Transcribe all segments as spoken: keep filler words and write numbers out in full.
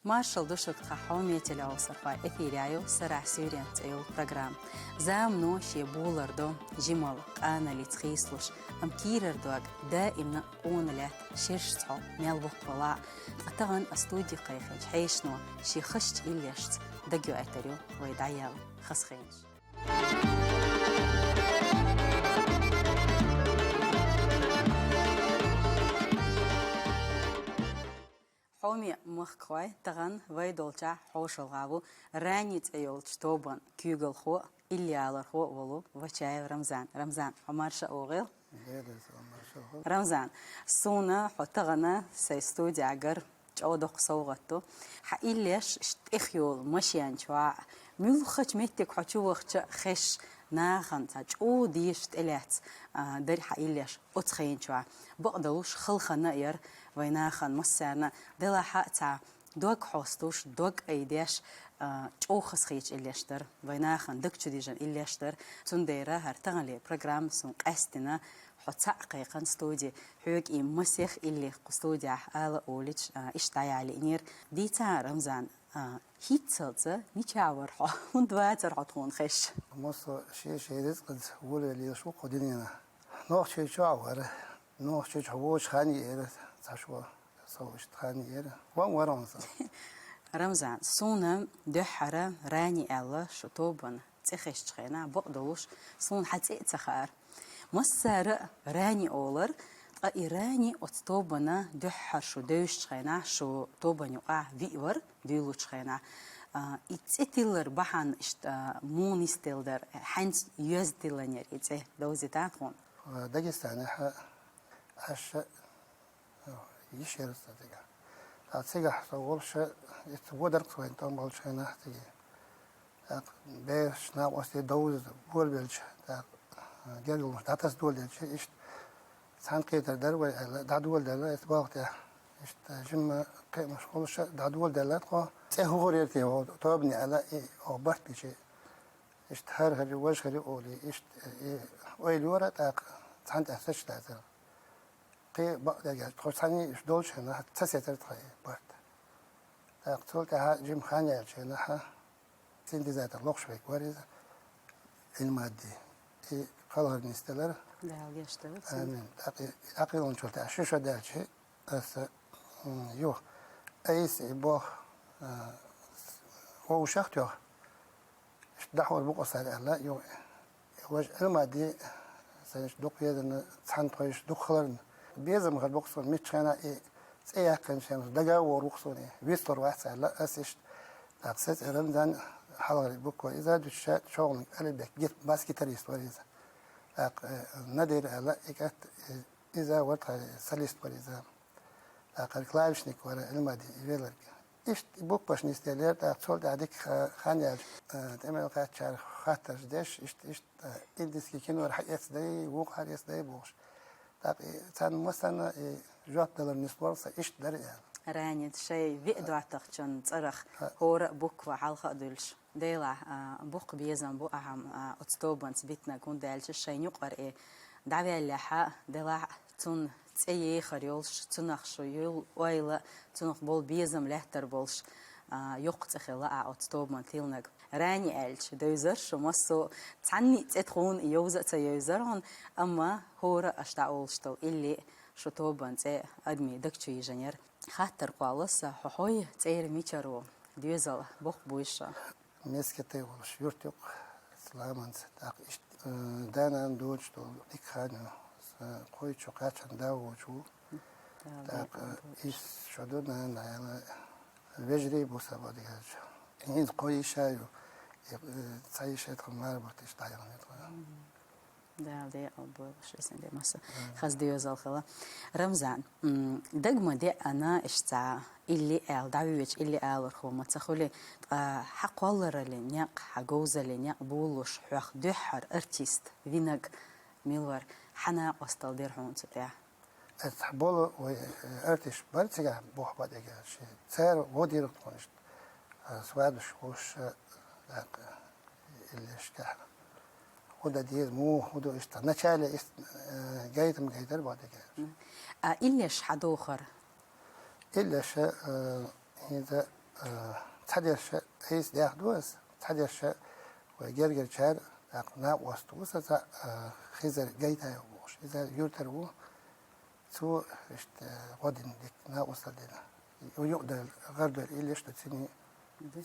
Маршал ду шуга, тха хьоме телеовсархой, эфире ю «Сарахь суьйренца» цӀе йолу программа. Замано шен болар до, жималла къаналлица хийцалуш, амма кийрара дог даимна къона лаьтта шерашца хьо мел боккхавала а. Ткъа тахана а студи кхайкхинчу хьешано шен хазачу иллешца дагайоуьйтур ю вай дӀаяьлла хазахеташ. Хьоме махкахой, тахана вай долчохь хьошалгӀа ву Рани цӀе йолчу тобан куьйгалхо а, иллиалархо а волу Вачаев Рамзан. Рамзан, хьо марша а вогӀийла. Дела реза хуьлда, марша а вогӀийла. Рамзан, суна хьо тахана сайн студехь гар чӀогӀа доккха совгӀат ду. Хьан иллеш иштта тӀехйолу машен чохь а, муьлххачу меттиг хьо чу вахча а хезаш, нахана цхьа чӀогӀа дезаш тӀелаьцна, а, дара хьан иллеш оцу хенчохь. Бакъдолуш, халхана а яра вайн нахана массарна, делахь а цхьа дог хьостуш, дог айдеш, а, чӀогӀа хазахеташ иллеш дара, вайн нахана даг чу дижина иллеш дара. Цундела хӀара таханлера программа суна къаьстина, хьо цхьаъ кхайкхина студи, хьоьга и масех илли кху студехь ала а олуьйтуш, а, иштта дӀаяла лиънера. Дийцахьа, Рамзан, а, хӀинццалц мичахь вара хьо? ХӀунда вацара хьо тхуна хезаш? Массо а шен-шен рицкъаца волавелла лелаш ву кху дуьненахь. Нохчийчохь а вара. Нохчийчохь воцуш хан еара, цхьа шо со иштта хан еара. Ван вара хьуна со. Рамзан, суна дуьххьара Рани аьлла шу тобанан цӀе хезчу хенахь, бакъдолуш, суна хьан цӀе а ца хаьара. Массара а Рани олура, ткъа и Рани оцу тобанан дуьххьара шу девзачу хенахь, шу тобанан юкъахь виъ вара дуьйлучу хенахь. А, и цӀе тиллар бахьана иштта, а, муха нисделла дара, хьаьнца йоьзна тиллинера и цӀе, довзийта тхуна? Дагестанехь Ӏаш йиш яра сан цигахь. Ткъа цигахь со волуш, иштта вон дара-кх со вайн тӀом болчу хенахь цига. ТӀаккха бераш, накъостий довза болабелча, тӀаккха гергарлонаш дӀатаса доладелча, иштта цхьаьнакхетар дара вай аьлла, дӀадоладелла, иштта болх тӀехь. Иштта жимма кхиамаш хуьлуш дӀадоладелла тхо. ЦӀе хӀун хир яра те хӀокху тобанан аьлла, и хӀокху барт бича. Иштта хӀара хир ю, важа хир ю олий, иштта и ойла йора, тӀаккха цхьаьна тӀехь сач дацара. Кхин бакъдерг аьлча, тхо цхьаьний уьш долчу хенахь ца сецара тхан и барт. ТӀаккха цул тӀаьхьа жима хан яьллачу хенахь синтезатор лохуш верг вара иза, Ӏилмадди. И кхалхар нисделира. Дала гечдойла цуьнан. Амин. ТӀаккха и дӀакхелхинчул тӀаьхьа ши шо даьлча, аса, м, юха айса и болх, а, вовшах а тоьхна, иштта дӀахьур бу-кх аса аьлла, юха важа Ӏилмадди, сайна иштта дукха везарна, цхьаьна тхойшинна дукха хиларна. Безам хир бу-кх суна, муьлххачу хенахь и цӀе яьккхинчу хенахь дага а вогӀур ву-кх суна, вицлур вац аьлла, аса иштта. ТӀаккха сан цӀе Рамзан, хьалхара буква иза дуьтуш, чӀогӀаниг алифбе гит-, бас гитарист вара иза. ТӀаккха, э, Надир аьлла, и кӀант, э, иза вара тхан солист вара иза. ТӀаккха клавишник вара Ӏилмадди и велларг. Иштта букваш нисделира, тӀаккха цул тӀаьхьа дика ха-, хан яьлча, э, тӀе мел кхаьчначара хаттарш деш, иштта, иштта, э, индийский кинора хьаэцадай, вукху хьаэцадай бохуш. ТӀаккха и царна массарна и жоп далар нислора сан, иштта дара аьлла. Ранит шайн виъ доттагӀчун цӀарах хӀора а буква хьалха а дуьллуш. Делахь, а, боккха безам бу ахьа, а, оцу тобанца битинарг, хӀунда аьлча шайна юкъара и дӀаваьллехь а, делахь а цунна цӀе ехар йолуш, цунах шу йолу ойла, цунах болу безам лаьттар болуш, а, йоккха цӀе хилла ахьа оцу тобанна тиллинарг. Рани аьлча, девзара шу массо а, цхьанний а цӀе тхуна йовза а ца йовзара хьуна, амма хӀора аша дӀаолуш долу илли шу тобанан цӀе адамийн даг чу йижинера. Хаттар кхоллало сан, хьо хьой цӀера мичара ву, доьзал боккха буй шу? Мескита волуш юрт ю-кх, ламанца. ТӀаккха иштта, э, да-нана доцуш долу дика хан ю. Сан кхойчу кхачан да воцуш ву. ТӀаккха исс шо ду нана, нана, вежарий бу сан боху дегӀаьрча. ХӀинца кхо йиша ю. И, э, цхьа йиша тхан мара бутт иштта дӀаяханера тхан. Дала декъал бойла шуьца, де масса. Хаза доьзал хила. Рамзан, м, дага ма деана, иштта илли аьлла, дӀавоьдучу илли алархо ма ца хуьлий, ткъа хьан кхоллараллин некъ, хьан говзаллин некъ болалуш хьох дуьххьара артист винарг мила вара, хьан накъосталла дира хьуна цу тӀехь? Аса болу вай, э, артисташ бара цигахь боху бакъдерг аьлча. Цара вон дийриг тхуна иштта, э, свадаш хуш, э, тӀаккха, э, иллеш тӀехь. ХӀун дан деза, муха хӀун ду иштта. Начале иштта, э, гайтам гайтар бакъдерг аьлча. А иллеш хьан дохар? Иллеш, э, хӀинца а, цхьадерша айса дехьа ду ас, цхьадерша вай гергарчара, тӀаккха накъост ву сан цхьа, а, Хизар Гайтаев бохуш. Иза юртара ву, цо иштта гӀо дина дика, накъостал дина. Юкъадала, гӀардойла илли ду цуьнан,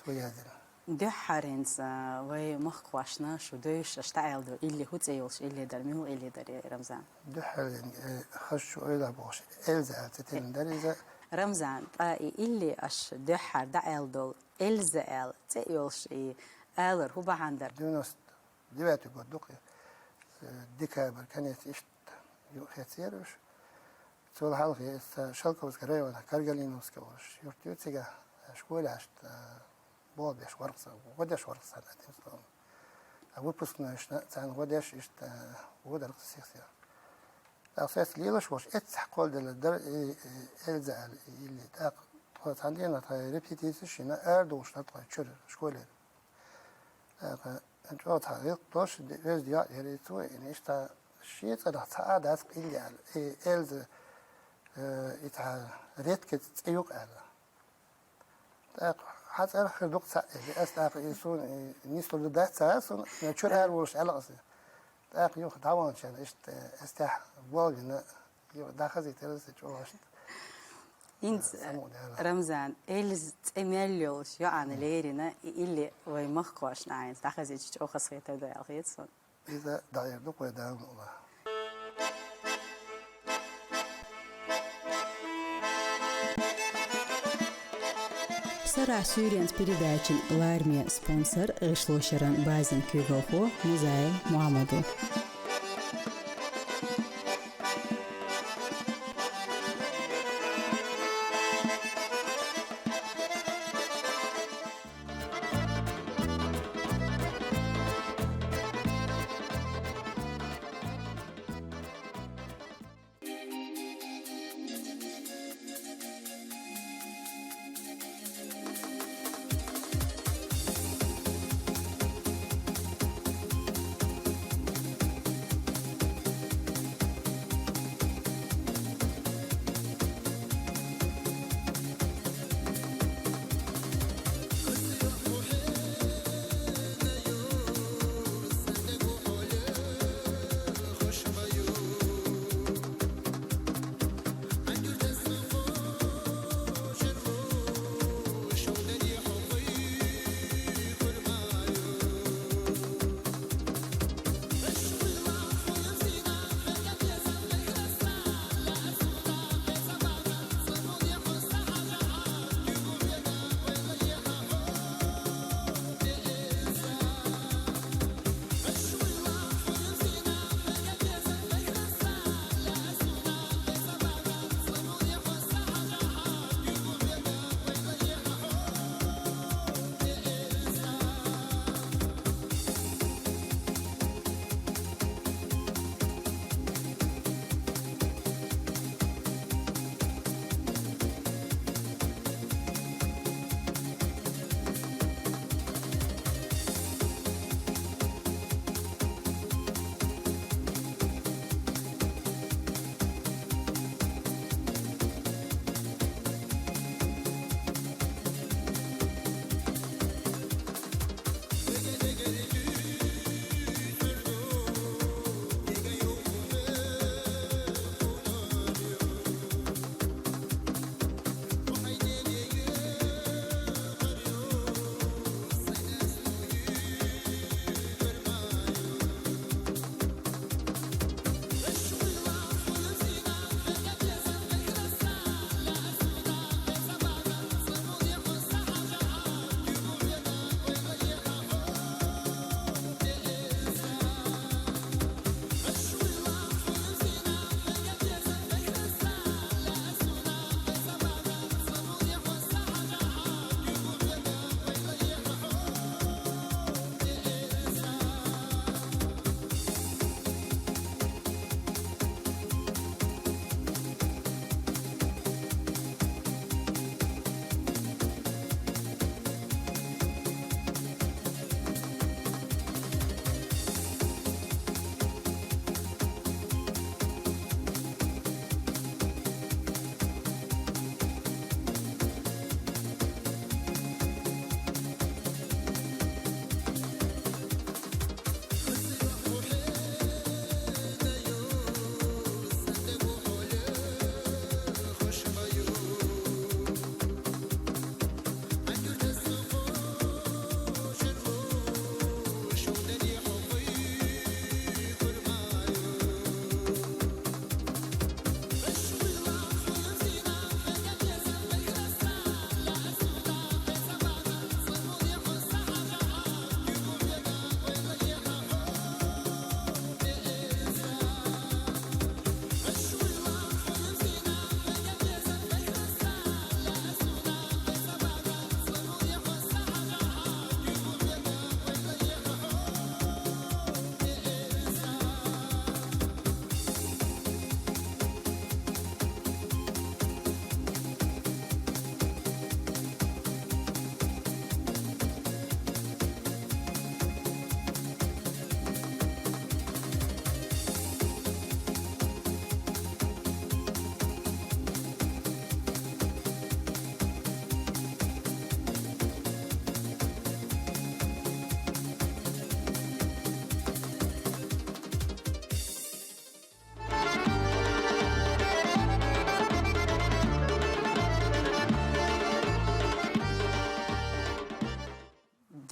цо яздина. Дуьххьара хӀинца вай махкахошна шу девзаш аша дӀааьлла долу илли хӀун цӀе йолуш илли дара, муьлха илли дара, Рамзан? Дуьххьара, э, хазачу ойла бохуш, Эльза аьлла цӀе тиллина дара иза. Рамзан, ткъа и илли аша дуьххьара дӀааьлла долу Эльза аьлла цӀе йолуш и алар хӀун бахьана дара? Девяносто девятый год ду-кх, э, декабрь конец иштта юкъахецира уьш. Цул хьалха иза Шелковский районехь Каргалиновский олуш юрт ю, цигахь школе иштта, э, болх беш вара-кх сан, гӀо деш вара-кх сан, одним словом. А выпускнойшна царна гӀо деш иштта, э, вударгӀа сихсир. ТӀаккха соьца лелаш волуш, эццахь кхолладелла дара и, и Эльза аьлла и илли. ТӀаккха тхо цхьана дийнахь тхайн репетицеш йина, арадолуш дара тхо чуьра школера. ТӀаккха чӀогӀа цхьа гӀиллакх долуш, де-, веза йоӀ яра и, цо йина, иштта шен цӀарах цхьа а дац-кх илли аьлла. И Эльза, э, и цхьа редкий цӀе ю-кх аьлла. ТӀаккха хьан цӀарах хир ду-кх цхьаъ, элира ас. ТӀаккха и суна, и нислур ду дац ца хаьа суна, но чуьра ара волуш аьлла аса. ТӀаккха юха дӀаваханчарна иштта, э, ас тӀехь болх бина, юха дӀахазийтира аса чӀогӀа иштта. ХӀинца, э, самукъадаьлла. Рамзан, Эльза цӀе мел йолуш йоӀана лерина и илли вай махкахошна хӀинца дӀахазийча чӀогӀа хазахетар ду аьлла хета суна. Иза дӀаэр ду-кх вай, Дала мукъ лахь. Сарахь суьйренца передачин лараме спонсор, гӀишлошеран базин куьйгалхо Музаев Мухьаммад ву.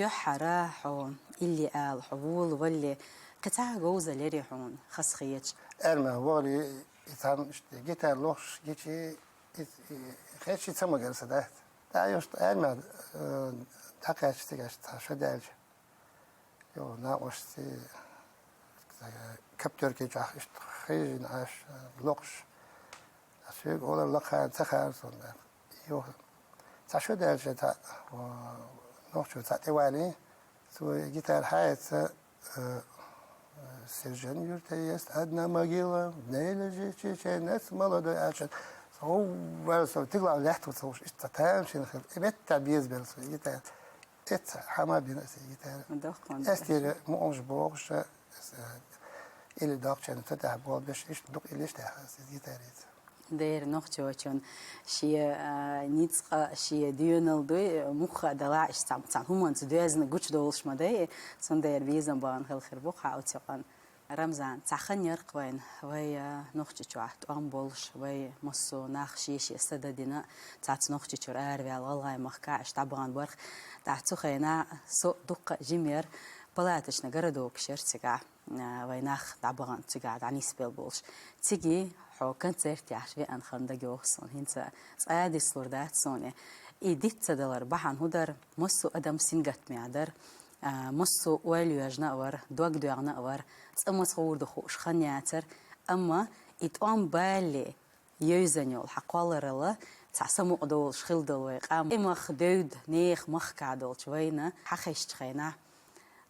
Дуьххьара хьо илли ала, хьо волавалале, кхин цхьа говзал ярий хьуна, хазахеташ? Арман вахале, и цхьана иштта гитара лохаш гичи, и, и, хеташ ца магар са дац. ТӀаккха иштта арман, э, дӀакхаьчача цигахь цхьа шо даьлча, йо, накъостий, каптёрки чохь иштта хьежжина Ӏаш, локхаш. Соьга олар лакха ца хаьара суна. Йо, цхьа шо даьлча, цхьа, о, нохчо цхьа тӀевалий, цо гитара хьаэца, э, э, «Сержант Юртаевс, одна могила, в ней лежит чеченец молодой», аьлча, со ваьлла со, тигла лаьтта ца хууш, иштта тамашийна хилла. И метта беза белла со гитара. Эцца хьама бина аса гитара. Дохкон. Эстера муъалш бохуша, аса, или докчана ца тӀехь болбеш, иштта дукха илиш тӀехь аса гитарица. Дера нохчочун шен, а, ницкъ, шен доьналла дуй, мухха а далахь, иштта цхьа, цхьа хӀуманца доьзна гучудолуш ма дай, цундела безам бахана хила хир бу хьа оцу юкъана. Рамзан, цхьа хан яр-кх вайна, вай, а, Нохчийчохь тӀом болуш, вай массо а нах шен-шен са дадина, цхьацца Нохчийчуьра араваьлла, ГӀалгӀай махкахь иштта дӀабахана барх. ТӀаккха цу хенахь со дуккха а жима яр, палаточный городокаш яр цигахь, а, вай нах дӀабахана цигахь дӀанисбелла болуш. Цига хьо концерт яхьаш веана хан дагайогӀу суна, хӀинца цкъа а дицлур дац суна. И диц ца далар бахьана хӀун дара, массо а адам сингаттамехь дара. А, массо а ойла йоьжна а вара, дог доьгӀна а вара, цкъа маца гӀур ду хууш хан яцара, амма и тӀом балале йевзина йолу хьан кхолларалла цхьа самукъа долуш хила долу вай къам. И мах девда нехан махкахь долчу вайна хьан хезчу хенахь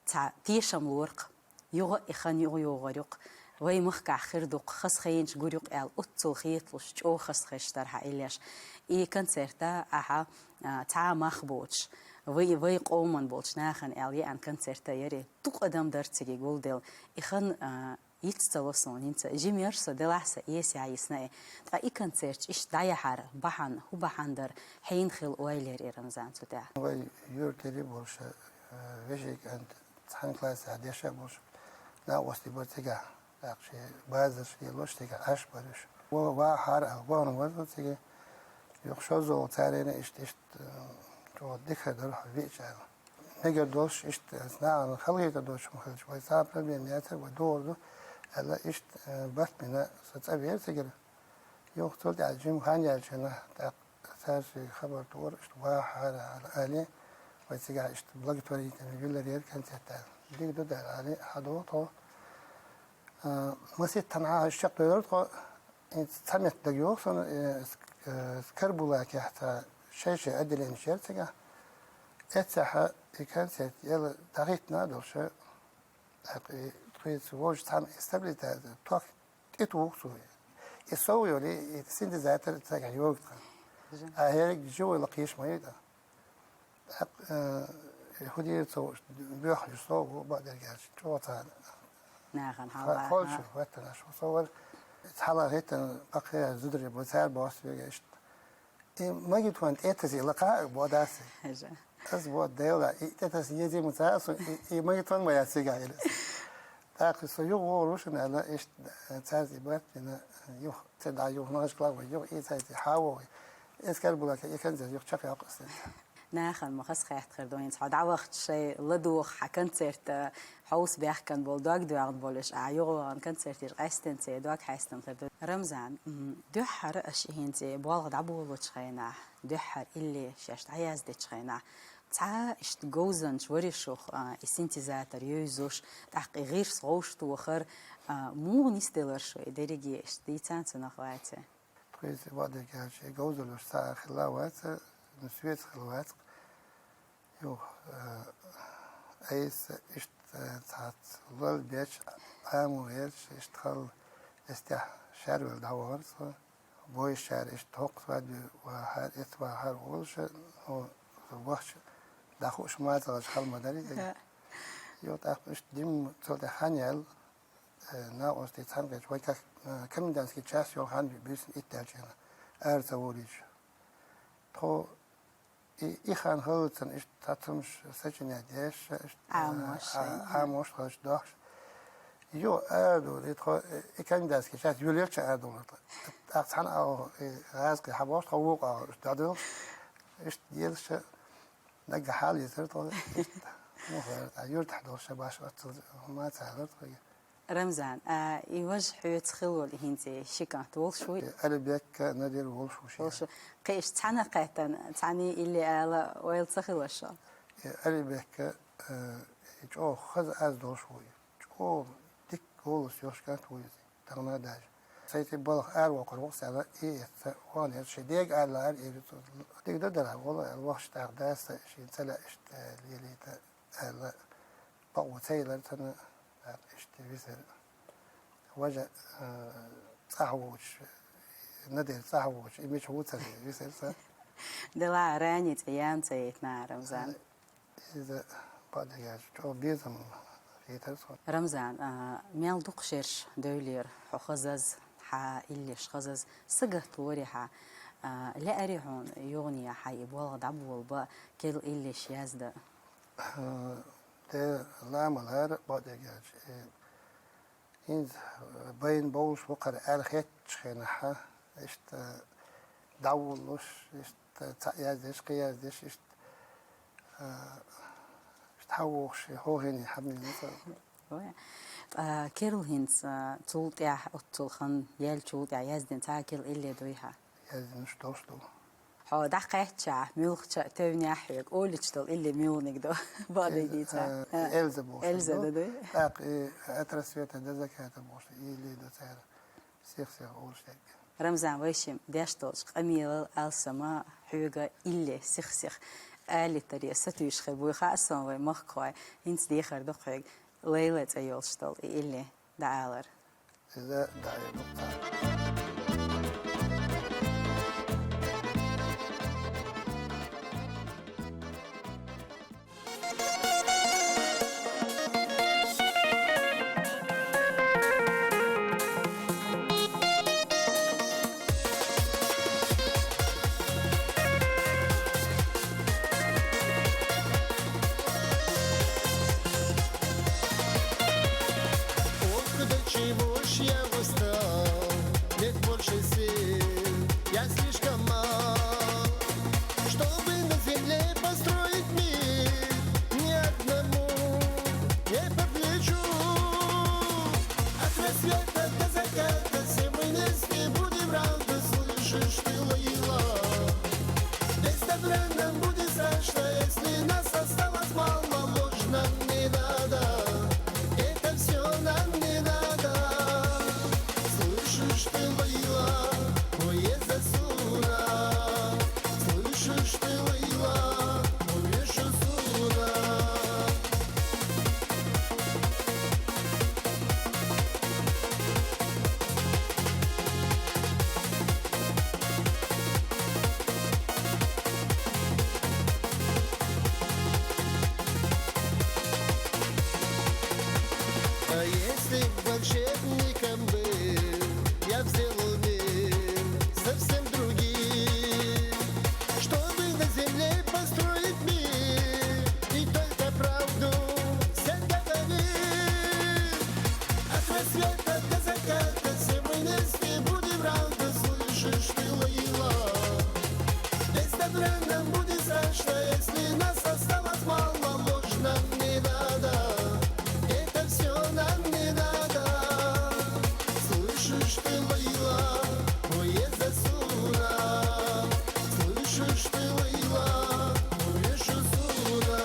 цхьа тешам лору-кх, юха а и хан юха йогӀур ю-кх, вай махкахь хир ду-кх, хазахеташ гур ю-кх аьлла, оццул хеталуш, чӀогӀа хазахеташ дара хьан иллеш. И концерта ахьа, а, цхьа а мах боцуш, вай, вай къоман болчу нахана аьлла еана концерта яри. Дукха адам дара цига гулделла. И хан, а, йиц ца ло суна хӀинца. Жима яр со, делахь сан эсехь йисна и. Ткъа и концерташ иштта дӀаяхьар бахьана, хӀун бахьана дара, хьенан хилла ойла яр и, Рамзан, цу тӀехь? Вай юьртара болуш, э, вешин кӀант цхьана классехь дешна болуш, накъостий бара цигахь, тӀаккха шен базарш лелош цигахь Ӏаш бара уьш. Ва-, вахьара аьлла, вахана вара со цига. Юха шозза волу царна иштта, иштта, э, чӀогӀа дика дара хьо веача аьлла. Мегар долуш иштта, э, нахана халахетар доцуш ма хилча, вай цхьа а проблема яцара, вай догӀур ду аьлла, иштта, э, барт бина со цӀа веара цигара. Юха цул тӀаьхьа жима хан яьлчана, тӀаккха цара шайга хабар тухура, иштта вахьара аьлла, али, вай цигахь иштта благотворительный виллар яра концерт аьлла. Дика ду дара, али, хьадогӀу тхо. А, маситтана хьан чекхдевлира тхо, и цхьа метта дагайогӀу суна, э, с-, э, Скарбулакехь цхьа шай-шай отделенеш яра цигахь. Эццехь и концерт яла дӀахӀиттина а долуш, тӀаккха и тхоьца вовшашца цхьаьна и стабилизатор, ток тӀетуху цо. И сов йолу, и синтезатор цигахь йогу тхан. Жа. А хӀерриг живой лакхийша ма ю тхан. ТӀаккха, э, хӀун дийр ца хууш, боьхна ю сов, бакъдерг аьлча, чӀогӀа цхьа нахана хьал хо-, бахьа. Холчу хӀоьттина шу сов вара. Цхьа ла хӀиттина, баккхий зударий бу, цара боху соьга иштта. И магнитофон тӀетазе лакха а бо дац. Хьажа. Ас бо Дела, и тӀетаса езий ма ца а со, и, и магнитофон ма яц цигахь, или. ТӀаккха со юха вогӀур ву шуна аьлла, иштта цаьрца и барт бина, юха ца дӀа юха нахаш кла вай, юха и цаьрца хьа вогӀий. Эскар була ка, и концерт юха чекхйоккху аса. Нахана ма хазахетта хир ду, хӀинца хьо дӀавахча шайн ладогӀа хьан концерт, а, хьовса баьхкан болу, дог доьгӀна болуш, а, юха вахана концертеш къаьстина ца дог хьаьстина хир ду. Рамзан, м, дуьххьара аша хӀинца болх дӀаболучу хенахь, дуьххьара илли шаьш дӀаяздечу хенахь, цхьа иштта говзанча варий шух, а, и синтезатор йовзуш, тӀаккха и гӀирс гӀовш тохар, а, муха нисделар шу и дерриге, иштта дийцан цунах ваца? Тхоьца бакъдерг аьлча, и говзаллаш цхьа а хилла вац, ну, соьца хилла вац. Юха, э, айса иштта, э, цхьацца лол бечу, Ӏамо гӀерташ, иштта хала эстехь шаьрвелла дӀавахара со. Бойшара иштта хӀокху свадьбе вахьара, эцца вахьара волуша, ну, со вахча дӀахууш мацаллаш хала ма дарий дерг. Ха. Йо, тӀаккха иштта дим цул тӀе хан яьлла, э, накъостий цхьаьна кхечу, вай как, э, комендантский час йолу хан буьйсина итт даьлча, ара ца волийча. Тхо и, и хан хӀаллацан иштта цхьацамаш сочинять деш, иштта, Ӏамош, а, а, Ӏамош, хӀаллаш дохкуш. Йо, ара довлий, тхо, и комендантский час юьллерча ара довлар тхо. ТӀаккха цхьана агӀо, и гӀазкхи хьабохуш, тхо вукху агӀо, иштта дӀадуьллуш, иштта делаша, наггахь хьалйисар тхо, иштта. Муха, а юртахь долуш шабаш оццул хӀума ца хилар тхоьга. Рамзан, а, и важа хьоьца хилла волу хӀинца ши кӀант волуш вуй? Алибекка, Надир волуш ву шен. Волуш ву. Кхин иштта цхьаьна кхеттана, цхьаьна илли ала ойла ца хилла шо? Э, Алибекка, э, чӀогӀа хаза аз долуш вуй. ЧӀогӀа дика голос йолуш кӀант вуй иза. Тахана даже. Сайти балха ара вокхур ву села, и эцца, вон эцца, ши дега ара лаар, и рицу. Дика дан дара, вола, вахаш тӀаккха даса, шен ца лаьа иштта, лелийта, аьлла, бакъо ца йилар цунна, тӀаккха иштта висар. Важа, э, цӀахь воцуш, Надир цӀахь воцуш, и мича ву ца висар ца. Дела, Рани цӀе ян ца йитна, Рамзан. Иза бакъдерг аьлча, чӀогӀа безам хийтар цунна. Рамзан, а, мел дукха шераш девллера хьо хазаза, хьан иллеш хазаза, сагатта лорий хьан, а, лаьарий хьуна юханехьа и болх дӀаболабан, керла иллеш яздан? Э, де ламалара бакъдерг аьлча, э, хӀинца, э, байна бовлуш ву кхара аьлла хеттачу хенахьа, иштта, э, дӀавуллуш, иштта, цхьаъ яздеш, кхин яздеш, иштта, э, иштта хьан вохуш, хӀокхуьнан хьан мила ца. Ой. Ткъа керла хӀинца, э, цул тӀаьхьа, оццул хан яьллачул тӀаьхьа яздина цхьа а керла илли дуй хьан? Яздинарш долуш ду. Хьо дӀакхаьччахь, муьлххача а тевнехь хьоьга, олуьйтуш долу илли муьлханиг ду, бакъдерг дийцахь? Э, а, Эльза бохуш Эльза ду. Да, да? ТӀаккха и «От рассвета до заката» бохуш, и илли ду цара. Сих-сих олуш дерг. Рамзан, вайшимма деш долчу къамелал, алсама, хьоьга илли сих-сих алийтаре сатуьйсуш хир буй хаьа суна вай махкахой, хӀинца дехар ду хьоьга, Лайла цӀе йолуш долу и илли дӀаалар. Иза дӀаелла цара. Ох, до чего ж я устал, нет больше сил, я слишком мал, чтобы на земле построить мир ни одному не по плечу. От рассвета до заката все мы вместе будем рады, слышишь ты, Лейла? Без добра нам будет страшно, если нас осталось мало, ложь нам не надо, это все нам не надо. Слышишь ты, Лейла, моя засуна? Слышишь ты, Лейла, моя шусуна? А если б волшебником был, я б сделал мир совсем другим, чтобы на земле построить мир и только правду всем говорить. От рассвета до заката все мы вместе будем рады, слышишь ты, Лейла? Без добра нам будет страшно, если нас осталось мало, ложь нам не надо, это все нам не надо. Слышишь ты, Лейла, моя засуна? Слышишь ты, Лейла, моя шусуна?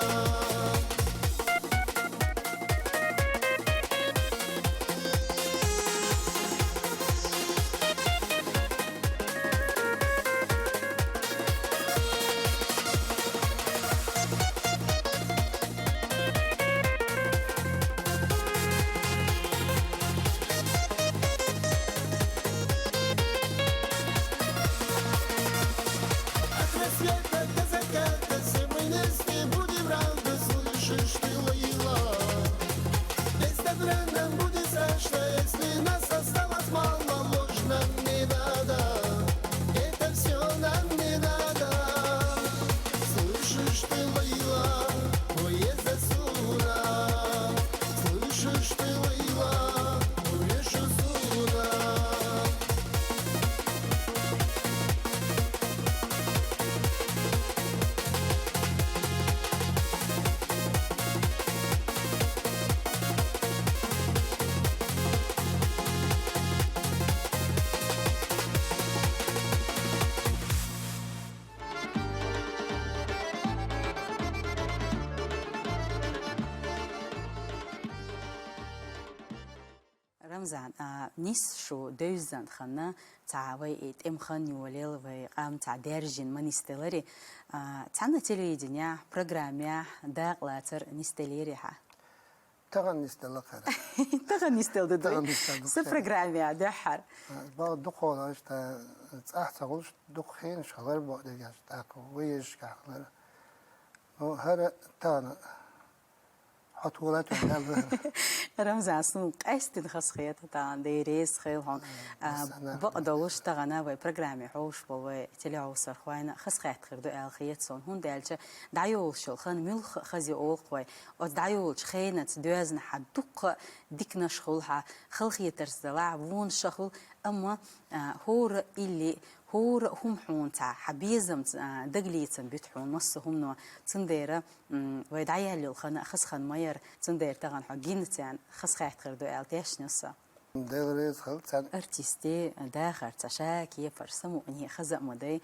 Зан, а, нийса шу девззан ханна, цхьа вай и тӀем хан йолел, вай къам цхьа даьржина ма нисделари, а, цхьана телевиденехь, программехь дакъа лацар нисделерий хьа? Тахан нисдала кхара. Тахан нисдала ду. Тахан нисдала ду. Са программе а дуьххьара. А, бал дукхолаш та цӀахь ца гӀулш, дукха хенаш хилар бо дегаш, тӀаккха вай ешкахь хилар. Ну, хӀара тана хьо тхула тӀехьа. Рамзан, сун къаьстина хаза хета тана, деррис хила хьуна. А, бакъ долуш тахана вай программе хьовш болу вай телехьовсархойна хаза хетта хир ду аьлла хета суна. ХӀунда аьлча дӀайолуш йолу хан муьлхха хаза олу вай. Оцу дӀайолучу хенаца доьзна хьан дуккха диканаш хуьлу хьан, халахетарца далахь, вон ша хуьлу, амма, а, хӀора илли, хӀора хӀума хьуна цхьа хьан безамца, а, дагалецам буьту хьуна массо а хӀумано. Цундела, м, вай дӀаяьлла йолу хан а хаза хан ма яра, цундела тахана хьо гина царна хаза хетта хир ду аьлла тешна со. Дела реза хила царна. Артисте дахар цхьа ша кепара самукъане хаза а ма дай.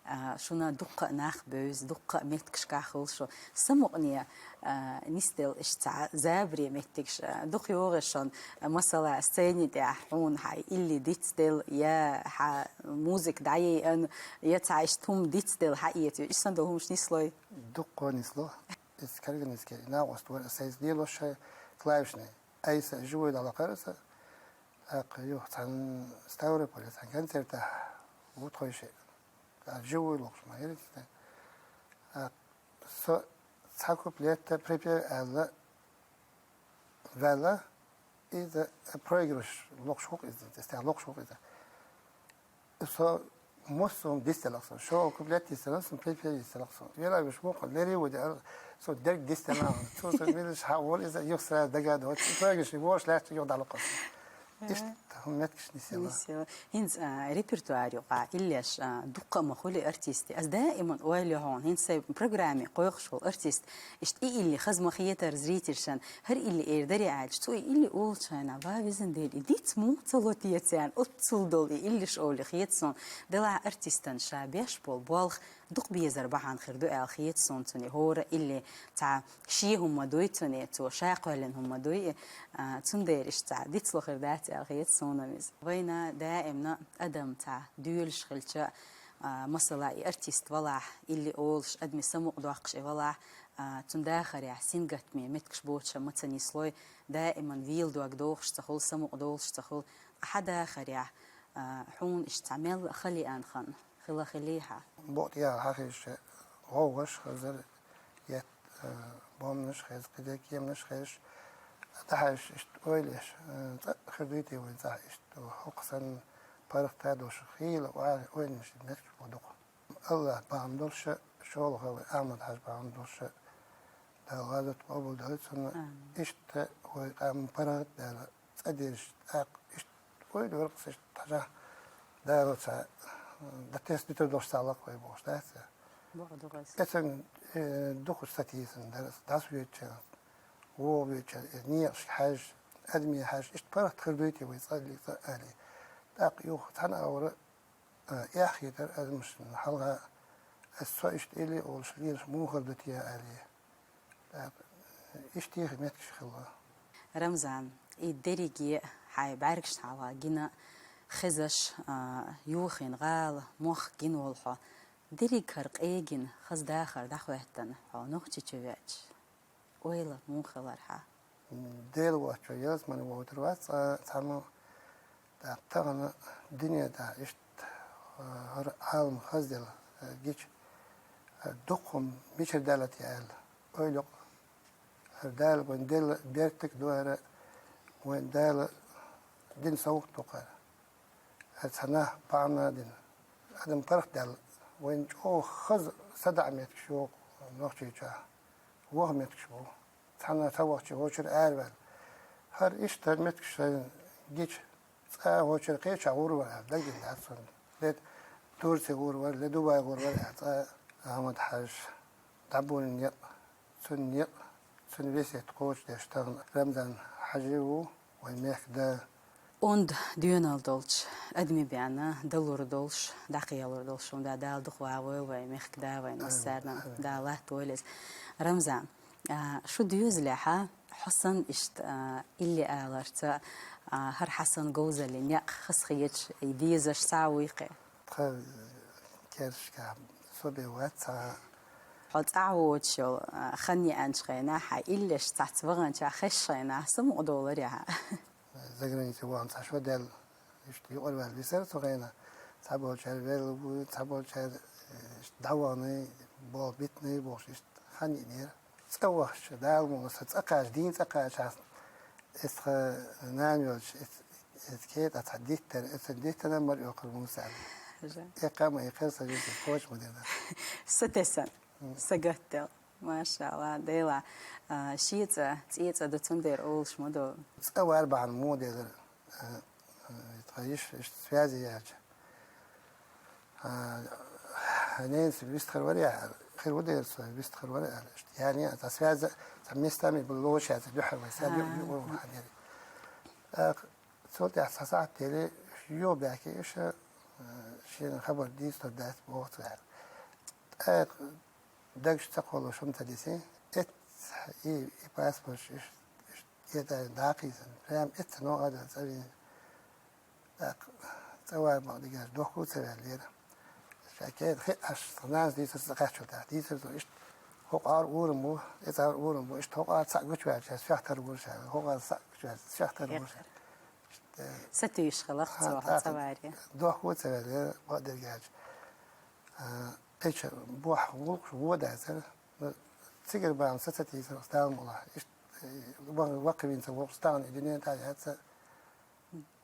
А, шуна дуккха а нах бевза, дуккха а меттигашкахь хуьлу шу. Самукъане, а, нисделла иштта цхьа забаре меттигаш, а, дукха йогӀуш шуна, масала, сцени тӀехь хьуна хьан илли дицделла, я хьан музыка дӀаяйъина, я цхьа иштта хӀума дицделла хьан эца. Иштта санна долу хӀумаш нислой? Дуккха нисло. Иза карган иза кхин, накъост вара, аса иза лелош шайн клавишный. Айса живой дӀалакхара аса. ТӀаккха юха цхьана Ставрополе цхьана концертехь ву тхойши. ТӀаккха живой лохуш ма хӀиртиста. ТӀаккха со цхьа куплетта припев аьлла ваьлла, иза проигрыш лохуш ву-кх иза, тӀе лохуш ву-кх иза. Со массо а дистелахь сан. ШолгӀа куплет дистелахь сан, припев дистелахь сан. Вела веш вокху лери ву де, со дерг дистелахь. Цо сан милаш хьан волу иза, юха сразу дагадо. Проигрыш вуш лаьцна юха дӀалакха сан. Иштта хӀума меттигаш нисъелла. Нисъелла. ХӀинца, а, репертуар юкъа иллеш, а, дуккха а ма хуьлу артисте. Ас даиман ойла йо хьуна, хӀинца сайн программе кхойкхуш волу артист, иштта и илли хаза ма хетара зрительшан, хӀара илли эр даре аьлча, цо и илли олучу хенахь, ва везан Дела, и диц муха ца ло те царна, оццул долу и иллиш олу хета суна. Делахь артистан ша беш болу болх дукха безар бахьана хир ду аьлла хета суна цуьнан, хӀора илли цхьа шен хӀума дуй цуьнан, цо ша кхоьллина хӀума дуй, а, цундела иштта цхьа дицло хир дац аьлла хета суна иза. Вайна даимна адам цхьа доьлуш хилча, а, масала, и артист валахь, илли олуш, адми самукъадоккхуш и валахь, а, цуьнан дахарехь сингаттаме меттигаш боцуш ма ца нислой, даиман вийла дог дохуш ца хуьлу, самукъадолуш ца хуьлу, хьан дахарехь, а, хьуна иштта цхьа мелла а хала еана хан хила хилий хьан? Бакъ тӀехьа хьан хезча, гӀовгӀаш хезар, я, а, бомнаш хеза, кхидерг кеманаш хезаш, дӀахьаьжча иштта ойла еш, а, цкъа хир дуй те вайн цӀахь иштта, хӀокху санна паргӀат а долуш, хийла ойла, ойланаш меттигаш бу дукха. Аллах бахьана долуш, шолгӀа вай Ахьмад-Хьаьжа бахьана долуш, Дала гӀазот къобалдойла цунна. Амин. Иштта вай къам паргӀат а даьлла, цӀа дезаш, тӀаккха иштта ойла вара-кх аса иштта хьажахь, Дала цхьа, дан тесна дитар долуш цхьа лакха вай бохуш дац. Бакъ ду-кх иза. Эцан, э, дукхачу сатийсан дара аса, дӀасавоьдучарна, вогӀавоьдучарна, иза некъашка хьаьжча, адаме хьаьжча, иштта паргӀат хир дуй те вай цкъа а, цкъа а аьлла. ТӀаккха юха цхьана а вара, а, эхь хетара адамашна хьалха, аса со иштта илли олуш лелаш муха хир ду те аьлла. ТӀаккха иштта техьа меттигаш хилла. Рамзан, и дерриге хьайн бӀаьргашна хьалха гина хезаш, а, юххехь гӀала, мохк гина волу хьо. Дерриг хӀара къегина хаза дахар дӀахӀоьттина хьо Нохчийчу веача, ойла муха хилар хьан? Дела воцчо ялсамане вовтар вац цкъа цхьаммо, тӀаккха тахана дуьне тӀехь иштта, а, хӀара Ӏалам хазделла, а, гича, а, дукха хӀума мичара даьлла те аьлла, ойла йо-кх. ХӀара Дала вайн делла бертиг ду хӀара, вайн Дала дина совгӀат ду-кх хӀара. ХӀара цхьа нах бахьана а дина, адам паргӀат даьлла, вайна чӀогӀа хаза садаӀа меттигаш йогӀу Нохчийчохь, ваха меттигаш бу. Цхьана ца вахча вочуьра араваьлла. ХӀара иштта хӀара меттигаш шайна гича, цкъа а вочуьра кхечахь гӀур вара аьлла, дагадина дац суна. Ле Турци гӀур вара, ле Дубай гӀур вара аьлла, цкъа а Ахьмад-Хьаьжа дӀаболийна некъ, цуьнан некъ, цуьнан весет кхочушдеш тахана Рамзан-Хьаьжи ву, вайн мехкан да. Онда доьналла долчу, адами бен далур долуш, дӀакхелур долуш, хӀунда Дала дукха вагӀавойла вайн мехкан да, вайн массарна Дала латтавойла иза. Рамзан, а, шу доьзалехь Хьо санна иштта, а, илли аларца, а, хӀара хьа санна говзаллин некъ хазахеташ, и дезаш цхьа вуй-кх? Тха кершка со бен вац цхьа. Хьо цӀа воцуш йолу, а, хан еанчу хенахь, хьан иллеш цхьацца ваханчохь хезаш хенахь, са мукъадолура ахьа? Заграница вахана цхьа шо даьлла, иштта юкъара ваьлла висара цу хенахь. Цхьаболчара велла ву, цхьаболчара, э, иштта дӀавахана, болх битина бохуш, иштта хан йиънера. ЦӀа вахча, Дала мукъ лахь, сан цӀа кхача, дийна цӀа кхачахь, иза тхан нана йолчу, иза, иза кетӀа цхьа диттара, иза диттана мара оькхур Муса аьлла. Жа. Эккха ма экхира, сан жима кхочуш ма дина. Са тесна, са гатделла. Машалла, Дела, а, шен цӀа, цӀен цӀа ду, цундела олуш ма ду. ЦӀа вар бахьана муха делира? А, а, тхан йиша, иштта связи яьлча. А, ненас вистхир вара яхьара, хир ву дера со, вистхир вара аьлла. Иштта, яьлла, цхьа связь, цхьа местами был лоша яц, дуьхьал вай, сан ю-, ю-, ю-, хьанера. ТӀаккха цул тӀаьхьа цхьа сахьт тели, ю баьхки, иша, а, шена хабар дийцур дац боху цара. ТӀаккха дагаш ца кхоллуш хӀума ца дисий, эццахь и, и паспорт, иш, иш, и дай дӀакхийсина. Прям эццахь новкъа а дан цӀа вийна. ТӀаккха цӀа вар бакъ дигаш дохку ца ваьллера. Ша кеда хи аш, нанас дийцар ца кхаччул тӀаьхьа. Дийцар цо иштта, хӀокху ара урам бу, эцу ара урам бу, иштта хӀокху ара цхьаъ гучуваьлча, сехьтар вур ша, хӀокху ара цхьаъ гучуваьлча, сехьтар вур ша. Иштта, сатуьйсуш хиларх цо, хьан ца варе. Дохку ца ваьллера, бакъ дерг аьлча. А, эча бохь гӀуллакхаш вон дацара. Ну, цигара бахьана са ца тийсира, Дала мукъ лахь. Иштта, э, ва-, ваккхавина ца воккхуш, стагана и дуьнен тӀехь яц ца.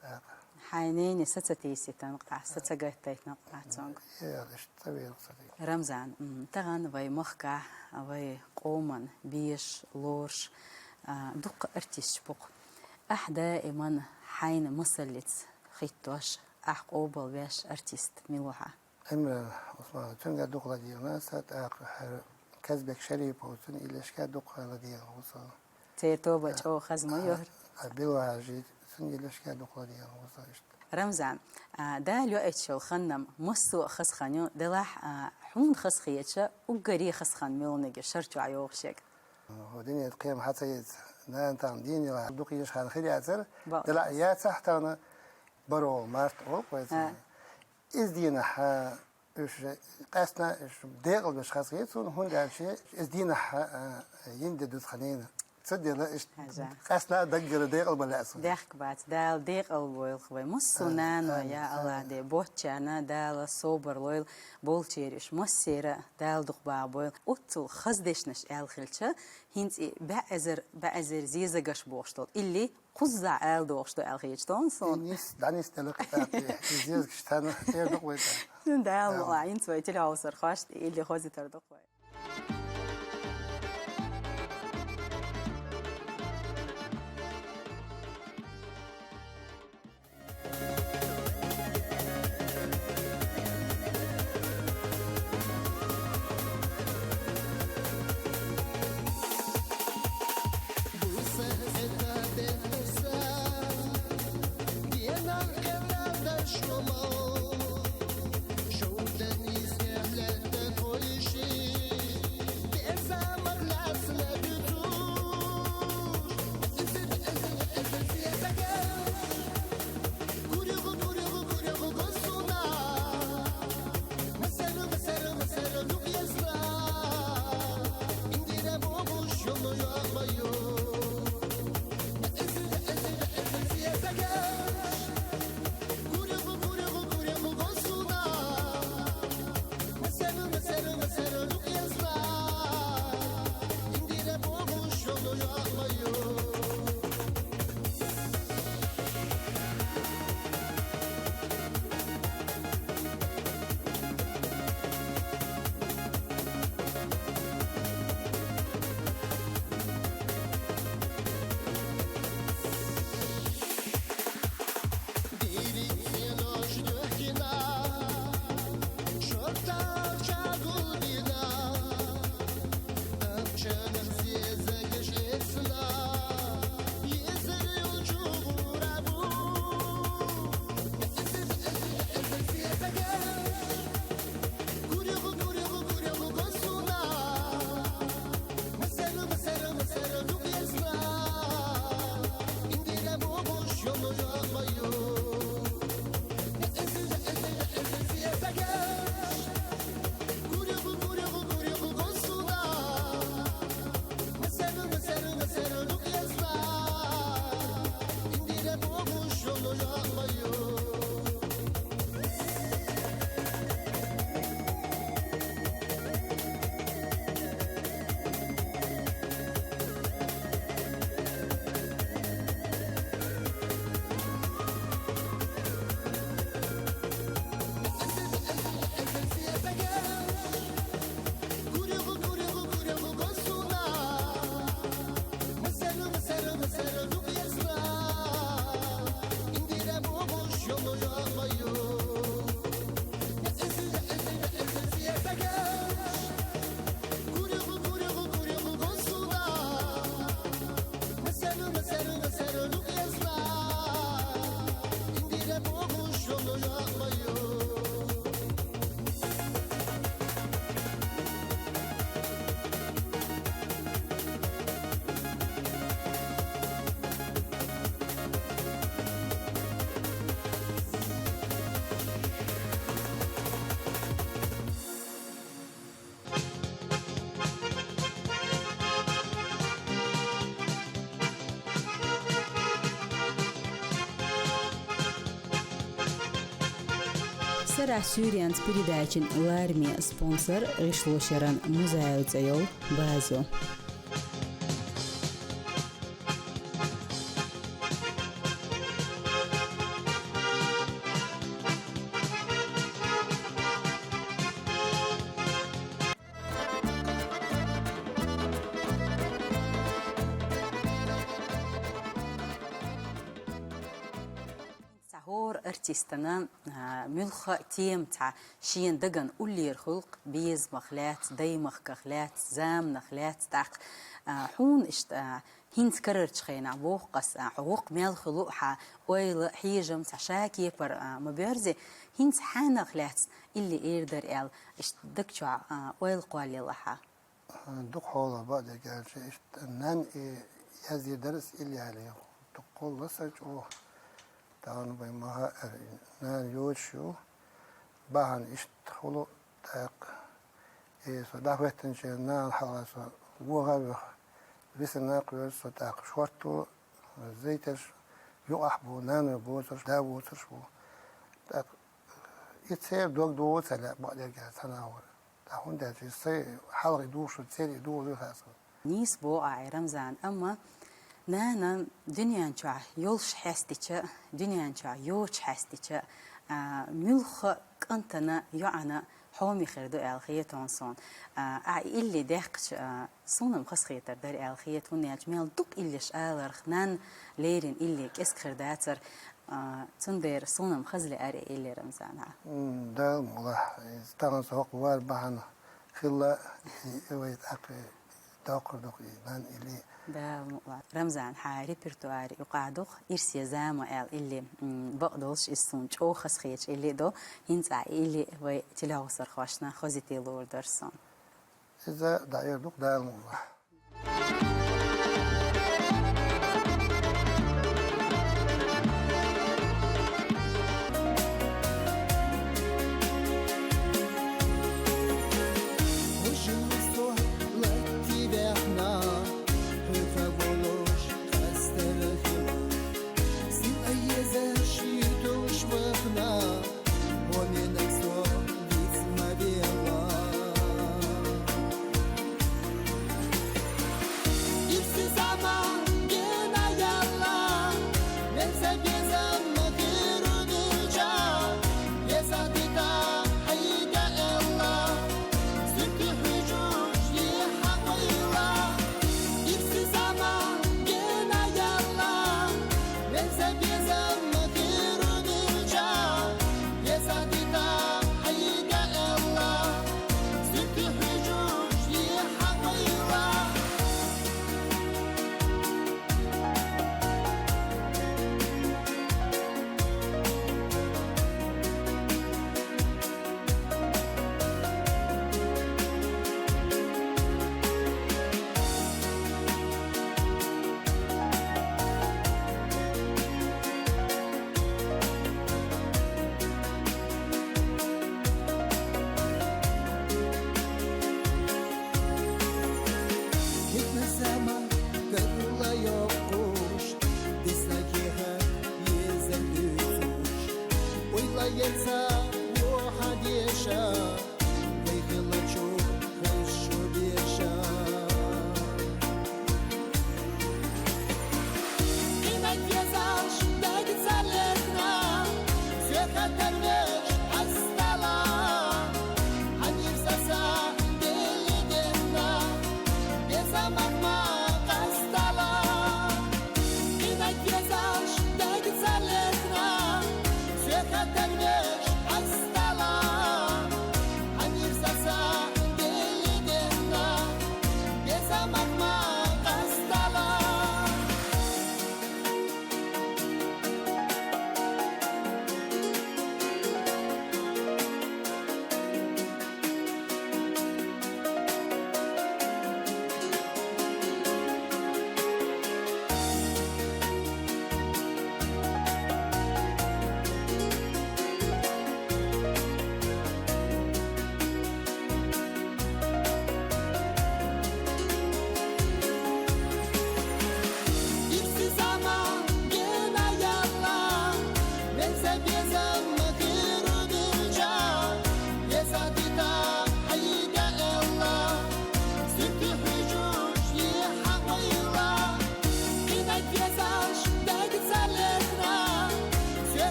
ТӀаккха. Хьайн ненан са ца тийсийтинехь, са ца гаттийтинехь цуьнга. Э, иштта ца вийра са тӀе. Рамзан, м, тахана вай махкахь, вай къоман беш, лоруш, а, дуккха артисташ бу-кх. Ахь даиман хьайна масаллица хӀиттош, ахь къобалвеш артист мила ву хьан? Ӏимран Ӏусманов, цуьнгара дукха ладегӀна сан, тӀаккха хӀара Казбек Шариповцун иллешка дукха ладегӀна ву сан. Церан тоба чӀогӀа хаза ма ю хӀара. А, а, Билвал-Хьаьжи, цун иллешка дукха ладегӀна ву сан иштта. Рамзан, а, Дала йоуьйтуш йолу хан-м массо а хаза хан ю, делахь, а, хьуна хазахеташ уггаре хаза хан муьлханиг ю шар чохь йогӀуш ерг? ХӀокху дуьненан кхерам хьан ца эца, нана тахана дийна елахь дукха езаш хан хир яцара, делахь яцахь тахана баро март олу-кх вай цунах. Иза дийнахь, а, уьш къаьстина, уьш декъалбеш хазахета суна, хӀунда аьлча иза дийнахь, а, йина де ду тхан ненан. Цундела иштта къаьстина даггара декъалбан лаьа суна. Дехка бац, Дала декъалбойла-кх вай. Массо а нано, я АллахӀ Дела, боцчарна Дала собар лойла, болчеран уьш массеран Дала дукха бахабойла. Оццул хаза дешнаш аьлла хилча, хӀинца и бӀе эзар, бӀе эзар зезагаш бохуш долу илли кхузза ала догӀуш ду аьлла хеташ ду суна. Нис, дӀанис делла кхетахь, и зезагаш тхан тӀера ду-кх вай тӀе. Дала мукъ лахь, хӀинца вай телехьовсархошна и илли хозийтар ду-кх вай. Арахь суьйренца передачин лараме спонсор гӀишлошъяран Музаев цӀе йолу база ю. Цхьа хӀора артистана, а, муьлхха а тема цхьа шена дагна уллера хуьлу-кх, безамах лаьцна, даймахках лаьцна, заманах лаьцна тӀаккха. А, хьуна иштта, а, хӀинца карарчу хенахь боху-кх ас, а, хьо воккха мел хуьлу а хьан ойла, хьежам цхьа ша кепара, а, ма боьрзи, хӀинца хьанах лаьцна илли эр дара аьлла, иштта даг чохь, а, ойла кхоллаелла хьан? Дукха хьолахь бакъдерг аьлча, иштта нанна и яздийр дара ас илли аьлла. Дукха хьолахь сан чӀогӀа, тахана вай ма хаьара, нана йоцуш ю, бахьана иштта хуьлу тӀаккха. И со дӀахӀоьттинчу нана хьалха со вогӀа а веха, висина накъоьрзу со тӀаккха шортто, зайташ юкъахь бу, нана боцурш, да воцурш бу. ТӀаккха и церан дог догӀу ца лаьа бакъдерг аьлча цхьана агӀор. ТӀаккха хӀунда аьлча иза сайн хьалхе духуш церан и догӀу дуьйхьа аса. Нийса боху ахь, Рамзан, амма нана дуьнен чохь йолуш хьестича, дуьнен чохь йоцуш хьестича, а, муьлхха а кӀантана, йоӀана хьоме хир ду аьлла хета хьуна суна. А, ахь и илли даьккхича, а, суна-м хазахетар дара аьлла хета, хӀунда аьлча мел дукха иллеш аларх нанна леррина илли кӀезиг хир дацара. А, цундела суна-м хаза лаьара и илли, Рамзан, хьан. М, Дала мукъ лахь, иза тахана со хӀокху вар бахьана хилла, и вай тӀаккха доккхур ду-кх и нанна илли. Дала мукъ лахь. Рамзан, хьан репертуаре юкъахь ду-кх «Ирсе зама» аьлла илли, м, бакъдолуш, иза суна чӀогӀа хазахеташ илли а ду. ХӀинца ахь и илли вай телехьовсархошна хозийта луур дара суна. Иза дӀаэр ду-кх, Дала мукъ лахь.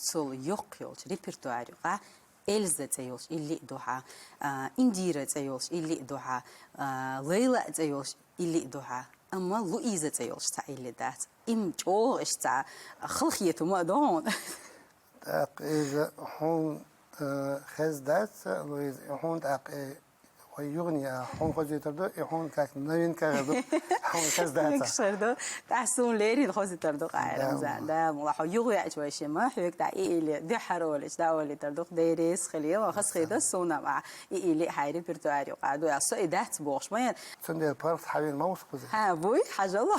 Цул йоккха йолча репертуар юкъа Эльза цӀи йолча илли а ду хьа, а, Индира цӀи йолча илли а ду хьа, а, Лейла цӀи йолча илли а ду хьа. Амма Луиза цӀи йолча цхьа илли дац. Им чӀоагӀа иштта цхьа халахетар ма а ду хьона. ТӀаккха иза хьона, э, хеза дац, Луиза, хьона тӀаккха, э, вай югӀанна а хьона хозийтар ду, и хьона как новинка хир ду, хьона хеза дац. Мегаш хир ду, тӀаккха суна леррина хозийтар ду, къаьра. Да, Рамзан, ма. Да, мула хьо югӀа веача вай шимма, хьоьга тӀаккха и илли дуьххьара олича, да олийтар ду, Дела реза хилийла, хас хи да суна ма, и илли хьай репертуар юкъа ду, а со и дац бохаш ма яр. Цундела паргӀат хьавена ма вус кхуза. Хьа, буй, хьажал.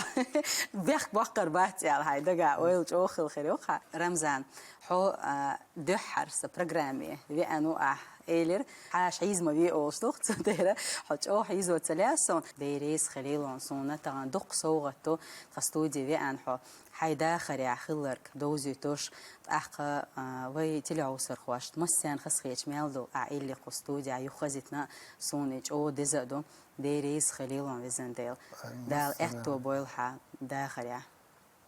Бехк баккхар бац аьлла хьай дага, ойла чӀоагӀа хила хир ю хьа. Рамзан, хьо, а, дуьххьара са программе веана ва ахь, элира, хьаша хьийза ма ве олуш ду, цу тӀера хьо чӀоагӀа хьийзо ца лаьа сона. Дела реза хилийла хьона, суна тахана дукха совгӀат ду, тха студе веана хьо. Хьай дахарехь хилларг довзуьйтуш, тӀаккха, а, вай телехьовсархошта массарна хазахеташ мел ду, ахь илли кху студехь юха хазийтина, суна и чӀоагӀа деза а ду. Дела реза хилийла хьона, везан Дела. Амин. Дала аьттув бойла хьа дахарехь.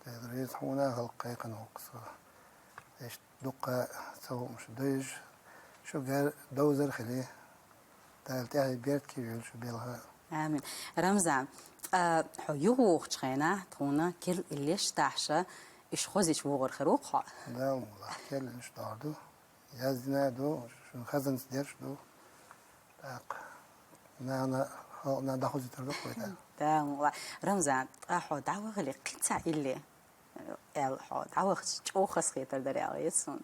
Дела реза хьуна а хила кхайкхина ву-кх со. Иштта дуккха ца хууш дойш, шугара довзар хилий. Дала тӀаьхье беркате йойла шу белха. Амин. Рамзан, ткъа хьо юхавогӀучу хенахь тхуна керла иллеш тахьша, уьш хозича вогӀур хир ву-кх хьо? Да, валлахӀи, керла иллеш догӀур ду. Яздина ду, шун хазанца дерш ду. ТӀаккха нана халкъана дӀахозийтар ду-кх вай тӀаккха. Да, валлахӀи. Рамзан, ткъа хьо дӀавахале кхин цхьа илли аьлла хьо дӀавахча чӀоагӀа хазахетар дара аьлла, эца суна.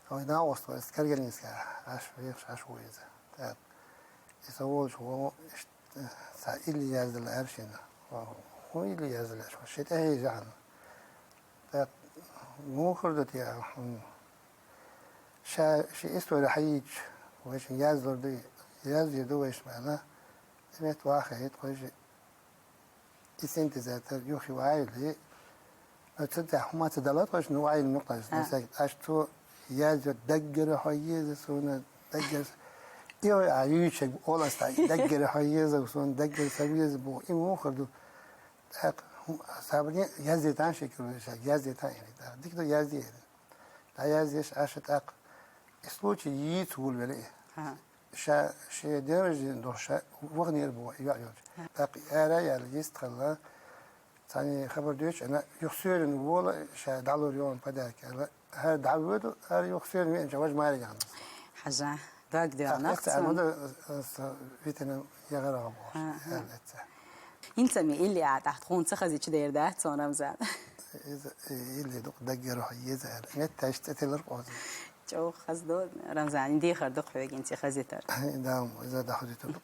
Вай накъост вай, Каргалинская, Ӏаш вехаш, Ӏаш ву иза. ТӀаккха и со волчу вон иштта цхьа илли яздала аьлла шена. ХӀун илли яздала аьлла шена? Шен тӀехье яхьана. ТӀаккха муха хир ду те, хьуна? Ша ши истори хьаийча, вайшин яздор ду, яздийр ду вайшин аьлла, и метта ваха хӀейта кхойжи, и синтезатор юххе ваьлли, но цу тӀехь хӀума ца далат вайшин, ну, ваьлли нукъ тӀехь, А. Аш цо яздо даггара хьо еза суна, даггара. И вай а юьйчаг оласта, даггара хьо еза суна, даггара са веза бу, и муха хир ду. ТӀаккха хӀу-, сабаре яздайтан шекер вайша, яздайтан ери, тӀаккха дика ду язде ери. ДӀаяздеш Ӏаш тӀаккха. И случай йийца гулвелла и. Ха. Ша шен день рождения духьа ша ваханера боху и йоӀ йолчу. Ха. ТӀаккха ара а яьлла йистхилла, цхьаьна хабар дуьйцуш, ана юха суьйранна вола, ша дӀалур йолу подарок аьлла. ХӀара дӀавоьду, хӀара юха суьйранна веанча важа маре яхана. Хьажа, дог доьгӀна. ТӀаккха эцца цунна. Амма да, э, со витина яхара бохуш, Ха, ха. Аьлла эцца. ХӀинца ма илли а тӀаккха тхуна ца хазича дер дац цунна, Рамзан. Иза, э, илли дукха даггара хьо еза аьлла. Меттаьш цӀе тиллар кхоза. ЧӀогӀа хаза ду, Рамзан, дехар ду хьоьга хӀинца хазийтар. Да, иза да хазийтар ду.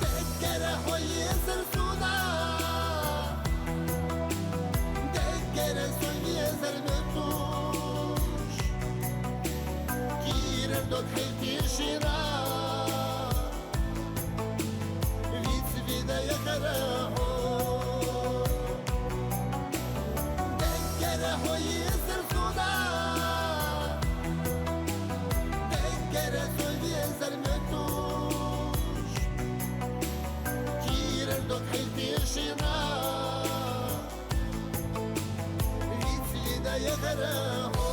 Даггара хьо езар суна, даггара со езар меттуш, кийрара дог хила тешина, вицвида яхара хьо. Даггара хьо езар суна, даггара со езар меттуш, кийрара дог хила тешина, вицвида яхара хьо.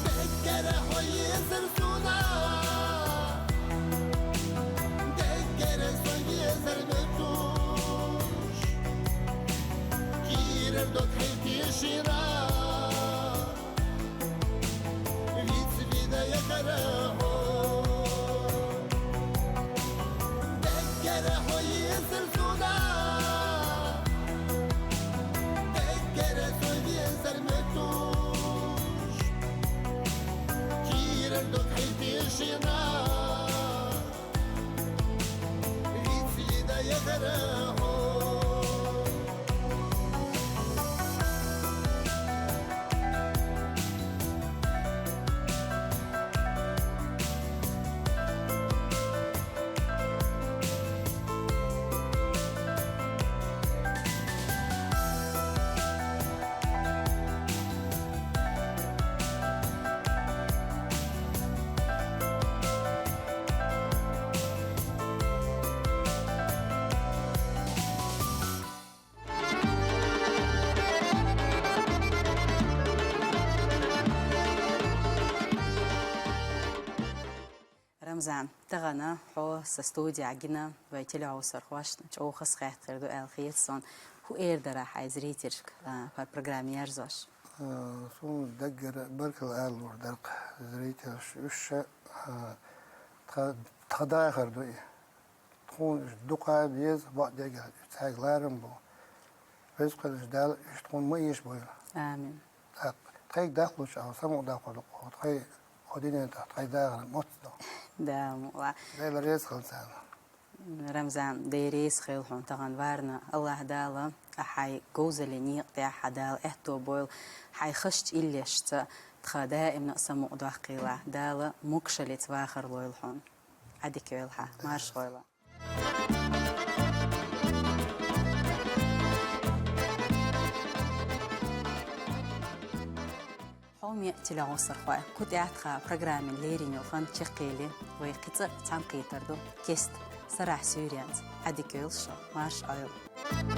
Даггара хьо езар сона, даггара со езар меттуш, кирар до тхай тишина, вицвида якара хьо. Даггара хьо езар сона, даггара со езар меттуш, кирар до тхай тишина, вицвида якара хьо. Рамзан, тахана хьо са студи гина вай телевизорхошна чӀоагӀа хас хаттар ду аьлла хета сона. ХӀу эр дара хьай зрительшка, а, пар программа ярзош? А, сона даггара баркал ала лур дар-кх зрительш. Уьш ша, а, тха, тха дахар ду и. Тхона уьш дукха беза, бакъдерг, уьш цхьаьга ларам бу. Веза-Воккхача Дала уьш тхона ма эшабойла. Амин. ТӀаккха тхайга дахлуча хьо самукъадаккха ду-кх, тхай хьо динен тӀа, тхай дахар моццу ду. Да, мукъла. Дела реза хила царна. Рамзан, Дела реза хила хьона тахана варна. АллахӀ Дала а хьай говзаллин некъа тӀехь хьа Дала аьтто бойла, хьай хазача иллешца тха даимна а самукъадоаккхийла, Дала могашаллица вахар лойла хьона. Ӏадика йойла хьа, марша гӀойла. Хьоме телевизорхой, кху тӀехьа тха программин леррина йолу хан чекхъели, вай кхин цкъа цхьаьнакхетар ду кеста, сарахь суьйренца. Ӏадика йойла шо, марша гӀойла.